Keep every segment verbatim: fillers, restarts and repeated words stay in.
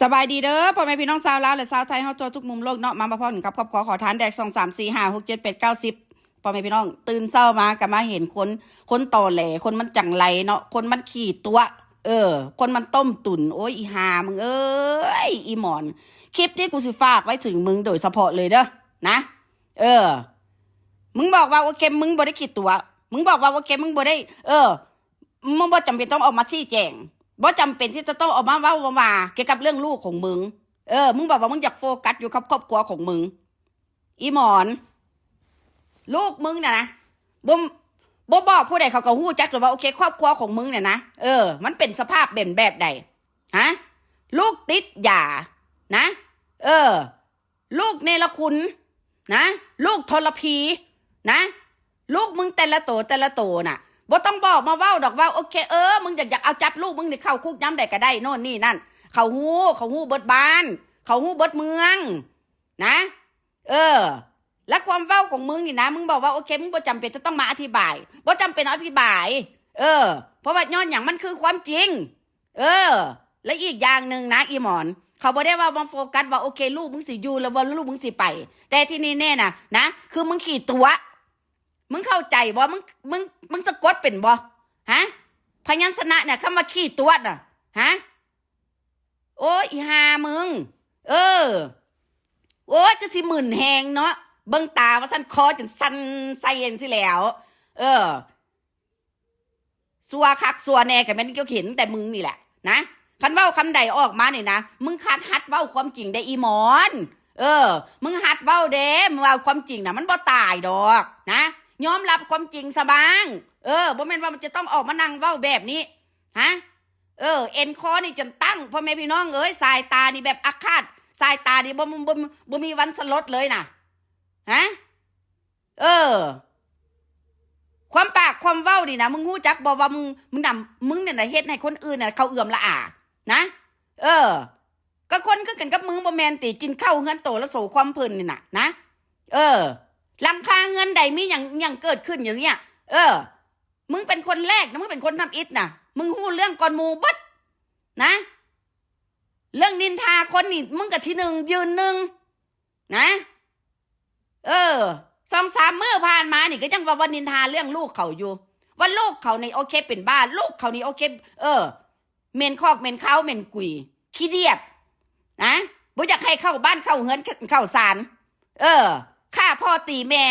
สบายดีเด้อ พ่อแม่พี่น้องชาวลาวและชาวไทย เฮาทั่วทุกมุมโลกเนาะ มา มาพ้อกันกับครอบครัวขอทานแดก สอง สาม สี่ ห้า หก เจ็ด แปด เก้า สิบ พ่อแม่พี่น้อง ตื่นเช้ามาก็มาเห็นคน คนตอแหล คนมันจั่งไรเนาะ คนมันขี้ตั๋ว เออ คนมันต้มตุ๋น โอ้ย อีห่ามึงเอ้ย อีหมอน คลิปนี้กูสิฝากไว้ถึงมึงโดยเฉพาะเลยเด้อ นะ เออ มึงบอกว่าโอเค มึงบ่ได้ขี้ตั๋ว มึงบอกว่าโอเค มึงบ่ได้ เออ มึงบ่จำเป็นต้องออกมาชี้แจง บ่จำเป็นที่จะต้องออกมาเว้าว่า เกี่ยวกับเรื่องลูกของมึง เออ มึงบอกว่ามึงอยากโฟกัสอยู่กับครอบครัวของมึง อีหมอน ลูกมึงน่ะนะ บ่ บ่บอกผู้ใดเขาก็ฮู้จักเลยว่า โอเค ครอบครัวของมึงเนี่ยนะ เออ มันเป็นสภาพเป็นแบบใด ฮะ ลูกติดยา นะ เออ ลูกเนรคุณ นะ ลูกทรพี นะ ลูกมึงแต่ละโตแต่ละโตน่ะ บ่ต้องบอกมาเว้าดอกว่า โอเค เออ มึงอยาก อยากเอาจับลูกมึงนี่เข้าคุกยามใดก็ได้ โน่นนี่นั่น เขาฮู้ เขาฮู้เบิดบ้าน เขาฮู้เบิดเมือง นะ เออ และความเว้าของมึงนี่นะ มึงบอกว่า โอเค มึงบ่จำเป็นจะต้องมาอธิบาย บ่จำเป็นอธิบาย เออ เพราะว่าย้อนหยัง มันคือความจริง เออ และอีกอย่างหนึ่งนะ อีหมอน เขาบ่ได้ว่ามาโฟกัสว่า โอเค ลูกมึงสิอยู่ หรือว่าลูกมึงสิไป แต่ที่แน่ๆน่ะ นะ คือมึงขี้ตั๋ว มึงเข้าใจบ่ มึง มึง มึงสะกดเป็นบ่ ฮะ พยัญชนะเนี่ย คำว่าขี้ตั๋วน่ะ ฮะ โอ้ย อีห่ามึง เออ โอ้ย คือสิมึนแฮงเนาะ เบิ่งตาว่าซั่น คอจนสั่นใส่จั่งซี้แหล้ว เออ ซัวคักซัวแน่ก็แม่นเห็นแต่มึงนี่แหละนะ คันเว้าคำใดออกมานี่นะ มึงคัดหัดเว้าความจริงเด้ออีหมอน เออ มึงหัดเว้าเด้ มึงเว้าความจริงน่ะ มันบ่ตายดอกนะ ยอมรับความจริงซะบ้าง เออ บ่แม่นว่ามันจะต้องออกมานั่งเว้าแบบนี้ ฮะ เออ เอ็นคอนี่จนตั้ง พ่อแม่พี่น้องเอ้ย สายตานี่แบบอาฆาต สายตานี่บ่ บ่ บ่ บ่มีวันสลดเลยน่ะ ฮะ เออ ความปากความเว้านี่นะ มึงฮู้จักบ่ว่ามึง มึงนำ มึงเนี่ยนะเฮ็ดให้คนอื่นน่ะเขาเอือมละอา นะ เออ ก็คนคือกันกับมึงบ่แม่นติ กินข้าวเฮือนโตแล้วโสความเพิ่นนี่น่ะ นะ เออ หลังคาเฮือนใดมีหยัง หยังเกิดขึ้นอย่างเงี้ย เออ มึงเป็นคนแรกนะ มึงเป็นคนทำอิฐน่ะ มึงฮู้เรื่องก่อนหมู่เบิด นะ เรื่องนินทาคนนี่ มึงก็ที่หนึ่งยืนหนึ่ง นะ เออ สองสามมื้อผ่านมานี่ก็ยังว่า ว่านินทาเรื่องลูกเขาอยู่ ว่าลูกเขานี่โอเคเป็นบ้า ลูกเขานี่โอเค เออ เหม็นคอกเหม็นคาวเหม็นกุย ขี้เดียด นะ บ่อยากให้เข้าบ้านเข้าเฮือนเข้าศาล เออ ฆ่าพ่อตีแม่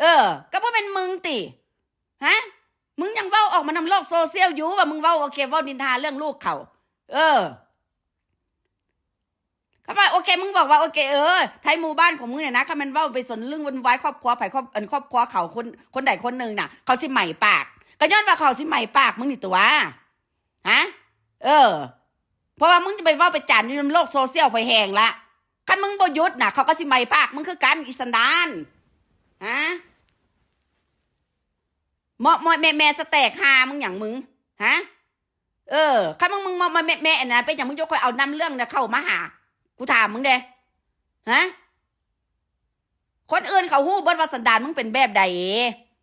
เออ ก็บ่แม่นมึงติ ฮะ มึงยังเว้าออกมานำโลกโซเชียลอยู่ว่ามึงเว้าโอเค เว้านินทาเรื่องลูกเขา เออ เขาว่าโอเค มึงบอกว่าโอเค เออ ไทยหมู่บ้านของมึงเนี่ยนะ คันแม่นเว้าไปสนเรื่องวุ่นวายครอบครัวไผครอบ อันครอบครัวเขาคน คนใดคนหนึ่งน่ะ เขาสิไหม้ปาก ก็ย้อนว่าเขาสิไหม้ปากมึงนี่ตั๋ว ฮะ เออ เพราะว่ามึงจะไปเว้าไปจานอยู่นำโลกโซเชียลไปแฮงละ คันมึงบ่หยุดน่ะ เขาก็สิไหม้ปากมึงคือกัน อีสันดาน ฮะ เมาะมอยแม่แม่สแต็กฮามึงหยังมึง ฮะ เออ คันมึง มึงเมาะมอยแม่แม่อันนั้น เป็นหยังมึงจะค่อยเอานำเรื่องน่ะเข้ามาหา กูถามมึงเด้ ฮะ คนอื่นเขาฮู้เบิดว่าสันดานมึงเป็นแบบใด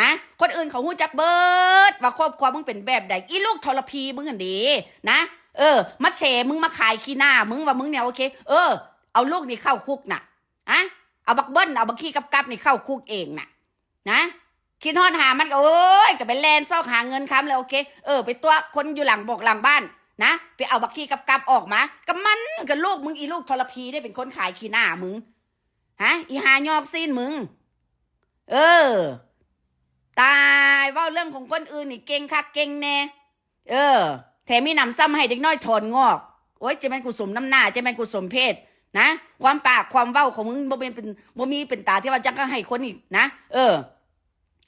นะ คนอื่นเขาฮู้จักเบิดว่าครอบครัวมึงเป็นแบบใด อีลูกทรพีมึงหั่นเด้ นะ เออ มาแฉมึง มาขายขี้หน้ามึงว่ามึงเนี่ยโอเค เออ เอาลูกนี่เข้าคุกน่ะ ฮะ เอาบักเบิ้ล เอาบักขี้กับกับนี่เข้าคุกเองน่ะ นะ คิดฮอดหามันก็ โอ้ย ก็ไปแล่นซอกหาเงินคำเลย โอเค เออ ไปตั๋วคนอยู่หลังบอกหลังบ้าน นะ ไปเอาบักขี้กับกับออกมา กับมันกับลูกมึง อีลูกทรพีได้เป็นคนขายขี้หน้ามึง ฮะ อีหายอกซีนมึง เออ ตาย เว้าเรื่องของคนอื่นนี่เก่งคักเก่งแน่ เออ แถมมีหนำซ้ำให้เด็กน้อยถอนงอก โอ้ย จะแม่นกูสมน้ำหน้า จะแม่นกูสมเพศ นะ ความปากความเว้าของมึงบ่เป็น เป็น บ่มีเป็นตาที่ว่าจะให้คนนี่นะ เออ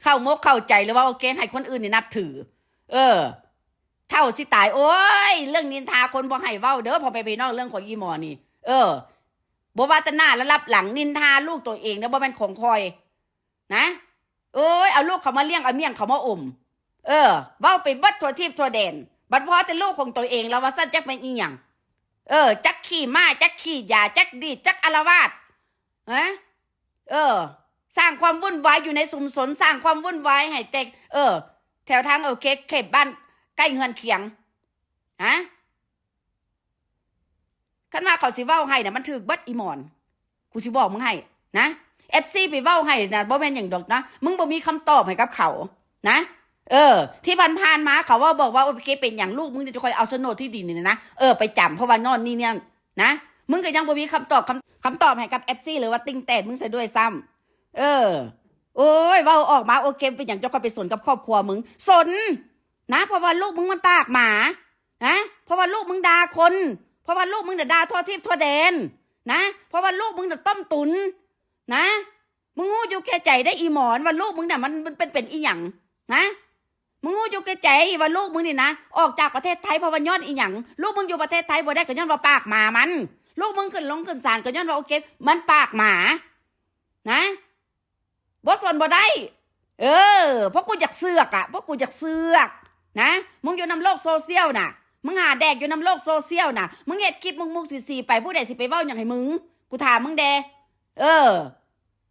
เข้ามกเข้าใจเลยว่าโอเค ให้คนอื่นนี่นับถือ เออ เฒ่าสิตาย โอ้ย เรื่องนินทาคนบ่ให้เว้าเด้อ พ่อแม่พี่น้อง เรื่องของอีหมอนี่ เออ บ่ว่าแต่หน้าและรับหลัง นินทาลูกตัวเองเด้อ บ่แม่นของคอย นะ โอ้ย เอาลูกเขามาเลี้ยง เอาเมี่ยงเขามาอม เออ เว้าไปเบิดทั่วทีปทั่วแดน บัดพอแต่ลูกของตัวเองแล้วว่าซั่น จักเป็นอีหยัง เออ จักขี้ม้า จักขี้ยา จักดีด จักอาละวาด ฮะ เออ สร้างความวุ่นวายอยู่ในชุมชน สร้างความวุ่นวายให้แต่ เออ แถวทาง เออ เขต เขตบ้านใกล้เฮือนเคียง ฮะ คันว่าเขาสิเว้าให้น่ะ มันถืกเบิดอีหมอน กูสิบอกมึงให้นะ เอฟซี ไปเว้าให้น่ะ บ่แม่นหยังดอกนะ มึงบ่มีคำตอบให้กับเขานะ เออ ที่ผ่านๆมาเขาว่าบอกว่า โอเค เป็นหยังลูกมึงจะคอยเอาโฉนดที่ดินนี่นะ เออ ไปจ๋ำ เพราะว่าโน่นนี่เนี่ยนะ มึงก็ยังบ่มีคำตอบ คำ คำตอบให้กับ เอฟซี หรือว่าติ่งแตดมึงซะด้วยซ้ำ เออ โอ้ย เว้าออกมา โอเค เป็นหยังเจ้าก็ไปสนกับครอบครัวมึง สนนะ เพราะว่าลูกมึงมันปากหมานะ เพราะว่าลูกมึงด่าคน เพราะว่าลูกมึงน่ะด่าทั่วทิพย์ทั่วแดนนะ เพราะว่าลูกมึงน่ะต้มตุ๋นนะ มึงฮู้อยู่แก่ใจได้อีหมอน ว่าลูกมึงน่ะมัน มันเป็น เป็นอีหยังนะ มึงฮู้อยู่แก่ใจว่าลูกมึงนี่นะ ออกจากประเทศไทยเพราะว่าย้อนอีหยัง ลูกมึงอยู่ประเทศไทยบ่ได้ก็ย้อนว่าปากหมามัน ลูกมึงขึ้นลงขึ้นศาลก็ย้อนว่า โอเค มันปากหมานะ บ่สนบ่ได้ เออ เพราะกูอยากเสือกอะ เพราะกูอยากเสือกนะ มึงอยู่นำโลกโซเชียลน่ะ มึงหาแดกอยู่นำโลกโซเชียลน่ะ มึงเฮ็ดคลิปมุกๆสีๆไป ผู้ใดสิไปเว้าหยังให้มึง กูถามมึงแด่ เออ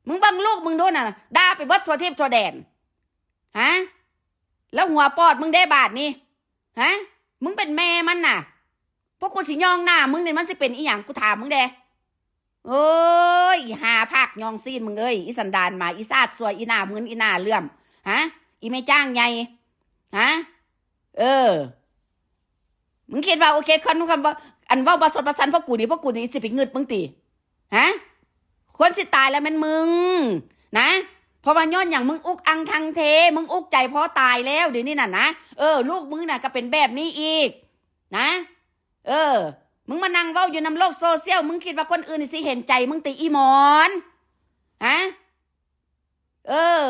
มึงเบิ่งลูกมึงดูน่ะ ด่าไปเบิดทั่วทิพย์ทั่วแดน ฮะ แล้วหัวปอดมึงได้บาดนี่ ฮะ มึงเป็นแม่มันน่ะ พวกกูสิย่องหน้ามึงนี่ มันสิเป็นอีหยัง กูถามมึงแด่ โอ้ย อีห่าพากยองซีนมึงเอ้ย อีสันดานหมา อีซาดซัว อีหน้ามึน อีหน้าเหลื่อม ฮะ อีแม่จ้างใหญ่ ฮะ เออ มึงคิดว่า โอเค คนคำว่า อันเว้าบ่สดประสานพวกกูนี่ พวกกูนี่สิไปงึดมึงติ ฮะ คนสิตายแล้วแม่นมึงนะ เพราะว่าย้อนหยัง มึงอุกอังทังเท มึงอุกใจพอตายแล้วเดี๋ยวนี้น่ะนะ เออ ลูกมึงน่ะก็เป็นแบบนี้อีกนะ เออ มึงมานั่งเว้าอยู่นำโลกโซเชียล มึงคิดว่าคนอื่นนี่สิเห็นใจมึงติอีหมอน ฮะ เออ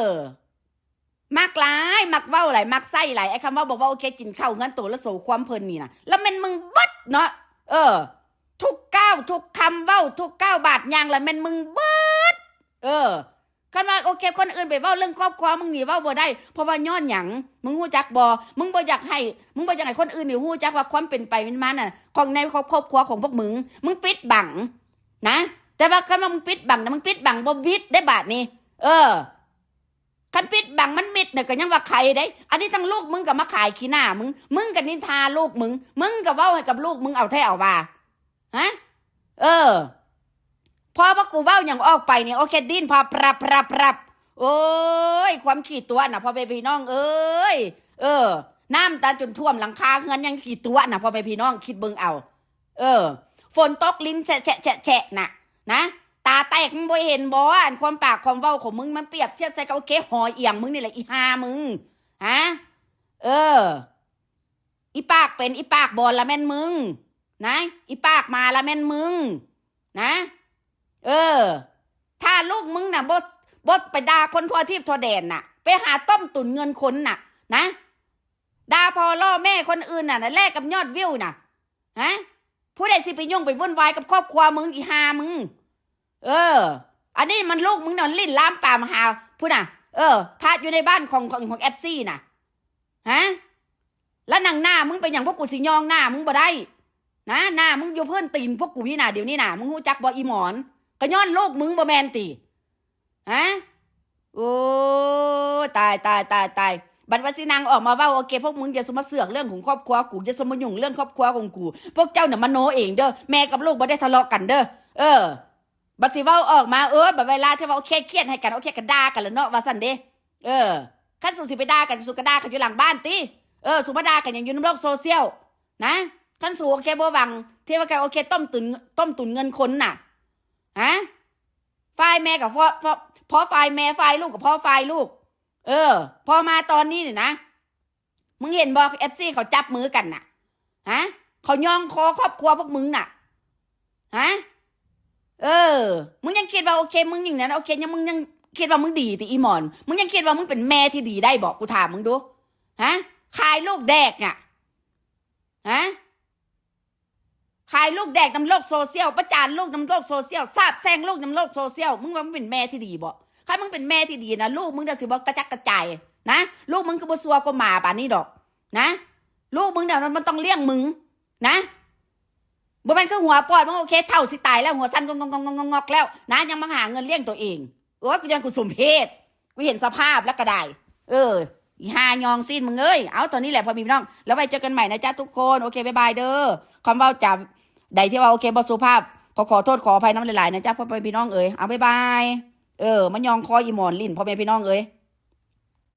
มักหลาย มักเว้าหลาย มักใส่หลาย ไอ้คำเว้าบอกว่า โอเค กินข้าวเฮือนโตแล้วโสความเพลินนี่น่ะ แล้วแม่นมึงเบิดเนาะ เออ ทุกก้าวทุกคำเว้า ทุกก้าวบาดย่างแล้วแม่นมึงเบิด เออ คันว่า โอเค คนอื่นไปเว้าเรื่องครอบครัวมึงนี่เว้าบ่ได้ เพราะว่าย้อนหยัง มึงฮู้จักบ่ มึงบ่อยากให้ มึงบ่อยากให้คนอื่นนี่ฮู้จักว่าความเป็นไปเป็นมาน่ะ ของในครอบ ครอบครัวของพวกมึง มึงปิดบังนะ แต่ว่าคันว่ามึงปิดบังน่ะ มึงปิดบังบ่มิดได้บาดนี้ เออ คันปิดบังมันมิดน่ะก็ยังว่าใครได้ อันนี้ทั้งลูกมึงก็มาขายขี้หน้ามึง มึงก็นินทาลูกมึง มึงก็เว้าให้กับลูกมึงเอาแท้เอาว่า ฮะ เออ พอพวกกูเว้าหยังออกไปนี่ โอเค ดิ้นพาปรับ ปรับ ปรับ โอ้ย ความขี้ตัวน่ะ พ่อแม่พี่น้องเอ้ย เออ น้ำตาจนท่วมหลังคาเฮือนยังขี้ตัวน่ะ พ่อแม่พี่น้อง คิดเบิ่งเอา เออ ฝนตกลิ้นแฉะแฉะแฉะแฉะน่ะ นะ ตาแตกมึงบ่เห็นบ่ อันความปากความเว้าของมึงมันเปรียบเทียบใส่กับ โอเค หอยเอียงมึงนี่แหละ อีห่ามึง ฮะ เออ อีปากเป็น อีปากบอลละแม่นมึง นะ อีปากหมาละแม่นมึง นะ เออ ถ้าลูกมึงน่ะบ่ บ่ไปด่าคนทั่วทิพย์ทั่วแดนน่ะ ไปหาต้มตุ๋นเงินคนน่ะ นะ ด่าพ่อล่อแม่คนอื่นน่ะ แลกกับยอดวิวน่ะ ฮะ ผู้ใดสิไปยุ่งไปวุ่นวายกับครอบครัวมึง อีห่ามึง เออ อันนี้มันลูกมึงน่ะ มันลิ้นลามปามหา พุ้นน่ะ เออ พาดอยู่ในบ้านของ ของ ของ เอฟซี น่ะ ฮะ แล้วหนังหน้ามึงเป็นหยัง พวกกูสิยองหน้ามึงบ่ได้ นะ หน้ามึงอยู่พื้นตีนพวกกูนี่น่ะ เดี๋ยวนี้น่ะ มึงฮู้จักบ่ อีหมอน ก็ย้อนลูกมึงบ่แม่นติ ฮะ โอ้ ตาย ตาย ตาย ตาย บัดว่าสินางออกมาเว้า โอเค พวกมึงอย่าสมาเสือกเรื่องของครอบครัวกู อย่าสมายุ่งเรื่องครอบครัวของกู พวกเจ้าน่ะมโนเองเด้อ แม่กับลูกบ่ได้ทะเลาะกันเด้อ เออ บัดสิเว้าออกมา เออ บัดเวลาที่ว่า โอเค เครียดให้กัน โอเค ก็ด่ากันละเนาะ ว่าซั่นเด้ เออ คันสูสิไปด่ากัน สูก็ด่ากันอยู่หลังบ้านติ เออ สูมาด่ากันหยังอยู่ในโลกโซเชียล นะ คันสู โอเค บ่หวัง ที่ว่ากัน โอเค ต้มตุ๋น ต้มตุ๋นเงินคนน่ะ ฮะ ฝ่ายแม่กับพ่อ พ่อ พ่อฝ่ายแม่ ฝ่ายลูกกับพ่อฝ่ายลูก เออ พอมาตอนนี้เนี่ยนะ มึงเห็นบ่ เอฟซี เขาจับมือกันน่ะ ฮะ เขายองคอครอบครัวพวกมึงน่ะ ฮะ เออ มึงยังคิดว่า โอเค มึงอย่างนั้น โอเค ยัง มึงยังคิดว่ามึงดีติ อีหมอน มึงยังคิดว่ามึงเป็นแม่ที่ดีได้บ่ กูถามมึงดู ฮะ ขายลูกแดกน่ะ ฮะ ขายลูกแดกนำโลกโซเชียล ประจานลูกนำโลกโซเชียล สาปแช่งลูกนำโลกโซเชียล มึงว่ามึงเป็นแม่ที่ดีบ่ คันมึงเป็นแม่ที่ดีนะ ลูกมึงเดี๋ยวสิบ่กระจัดกระจายนะ ลูกมึงคือบ่ซัวกว่าหมาปานนี้ดอกนะ ลูกมึงเดี๋ยวมันต้องเลี้ยงมึงนะ บ่แม่นคือหัวปอดมึง โอเค เฒ่าสิตายแล้ว หัวสั่นงอกๆๆๆๆแล้วนะ ยังมาหาเงินเลี้ยงตัวเอง โอ้ย กูย้อนกูสมเพช กูเห็นสภาพแล้วก็ได้ เออ อีห่ายองซีนมึงเอ้ย เอา เท่านี้แหละพ่อพี่น้อง แล้วไว้เจอกันใหม่นะจ๊ะทุกคน โอเค บ๊ายบายเด้อ คำเว้าจ๋า ใดที่ว่าโอเคบ่สุภาพ ขอขอโทษขออภัยนำหลายๆนะจ๊ะ พ่อแม่พี่น้องเอ๋ย เอา บ๊ายบาย เออ มันยองคออีหมอนลิ้น พ่อแม่พี่น้องเอ๋ย